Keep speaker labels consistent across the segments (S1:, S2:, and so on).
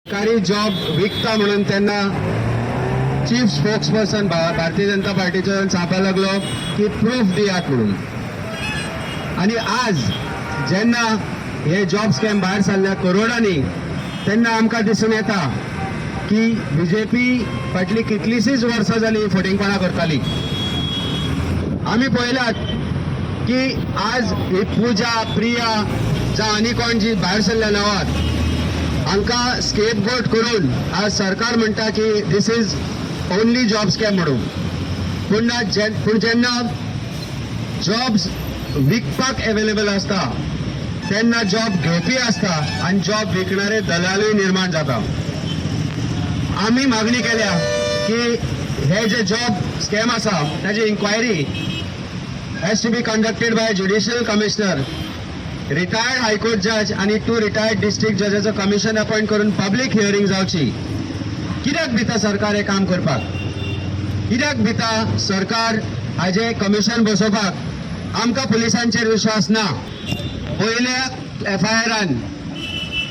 S1: सरकारी जॉब विकता म्हणून तेन्ना chief spokes person Bharatiya Janata पार्टीचो सांगपाक लागलो की प्रूफ दियात म्हणून. आनी आज जेन्ना हे जॉब स्कॅम भायर सरल्या करोडांनी, तेन्ना आमकां दिसून येता की बीजेपी फाटलीं कितलींशींच वर्सां जालीं फटींगपणां करताली. आमी पळयलात की आज ही पूजा, प्रिया जावं आनी कोण जी भायर सरल्या नांवात, हांकां स्केप गोट करून आज सरकार म्हणटा की this is only job scam म्हणून. पूण ना जे पूण जेन्ना जॉब्स विकपाक एवेलेबल आसता, तेन्ना जॉब घेवपी आसता आनी जॉब विकणारे दलालूय निर्माण जाता. आमी मागणी केल्या की हे जे जॉब स्कॅम आसा, ताची inquiry has to be conducted by judicial commissioner, retired High Court judge आनी टू रिटायर्ड डिस्ट्रिक्ट जजाचो कमिशन अपॉयंट करून पब्लीक हियरींग जावची. कित्याक भिता सरकार हें काम करपाक? कित्याक भिता सरकार हाजे कमिशन बसोवपाक? आमकां पुलिसांचेर विश्वास ना. पयल्या एफआयआरान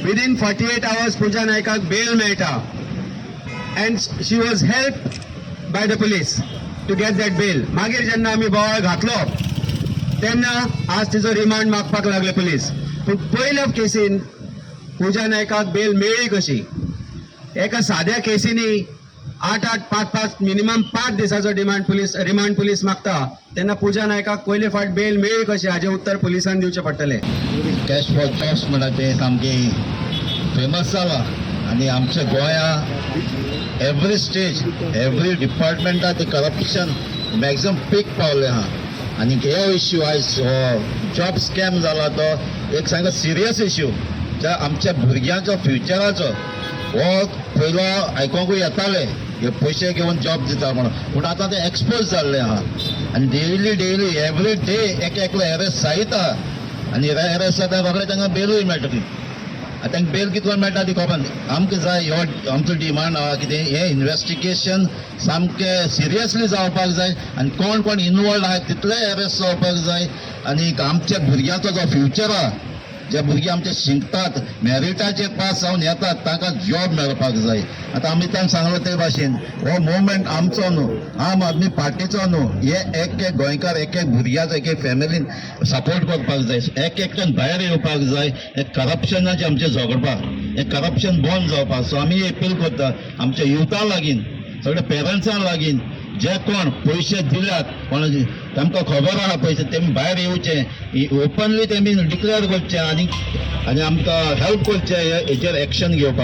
S1: विदीन 48 आवर्स पुजा नायकाक बेल मेळटा and she was helped by the police to get that bail. मागीर जेन्ना आमी बोवाळ घातलो, तेन्ना आज तिचो रिमांड मागपाक लागले पुलीस. पूण पयल्या केसीन पुजा नायकाक बेल मेळ्ळी कशी? एका साद्या केसीनी आठ आठ, पांच पांच, मिनिमम 5 दिसाचो डिमांड पुलीस रिमांड पुलीस मागता, तेन्ना पुजा नायकाक पयले फावट बेल मेळ्ळी कशी, हाजें उत्तर पुलिसान दिवचें पडटलें.
S2: कॅश फॉर जॉब्स म्हणटा तें सामकें फेमस जालां आनी आमच्या गोंया एवरी स्टेज, एवरी डिपार्टमेंटात ते करप्शन मॅक्झिमम पीक पावलें आहा. आनी हो इश्यू आयज हो जॉब स्कॅम जाला, तो एक सामको सिरियस इश्यू ज्या आमच्या भुरग्यांचो फ्युचराचो. हो पयलो आयकोंकूय येताले, हे पयशे घेवन जॉब दिता म्हणून, पूण आतां ते एक्सपोज जाल्ले आहा आनी डेली डेली एवरी डे एक एकलो एरेस्ट जायत आहा आनी एरेस्ट जाता रोखडे तांकां बेलूय मेळटा ती. आतां तांकां बेल कितलो मेळटा ती खबर ना. आमकां जाय, हो आमचो डिमांड आहा, कितें हें इन्वेस्टिगेशन सामकें सिरियसली जावपाक जाय आनी कोण कोण इनवॉल्ड आहा तितले एरेस्ट जावपाक जाय. आनी आमच्या भुरग्यांचो जो फ्युचर आहा, जे भुरगे आमचे शिकतात, मॅरिटाचेर पास जावन येतात, तांकां जॉब मेळपाक जाय. आतां आमी तांकां सांगलो ते भाशेन हो मुवमेंट आमचो न्हू, आम आदमी पार्टीचो न्हू, हे एक एक गोंयकार, एक एक भुरग्याचो, एक एक फॅमिलीन सपोर्ट करपाक जाय. एक एकट्यान भायर येवपाक जाय हे करप्शनाचे आमचे झगडपाक, हे करप्शन बंद जावपाक. सो आमी एपील करता आमच्या युथा लागीं, सगळे पेरंट्सां लागीं, जे कोण पयशे दिल्यात कोण तांकां खबर आहा पयशे, तेमी भायर येवचे, ओपनली तेमी डिक्लेअर करचे आनी आनी आमकां हेल्प करचे हेचेर एक्शन घेवपाक.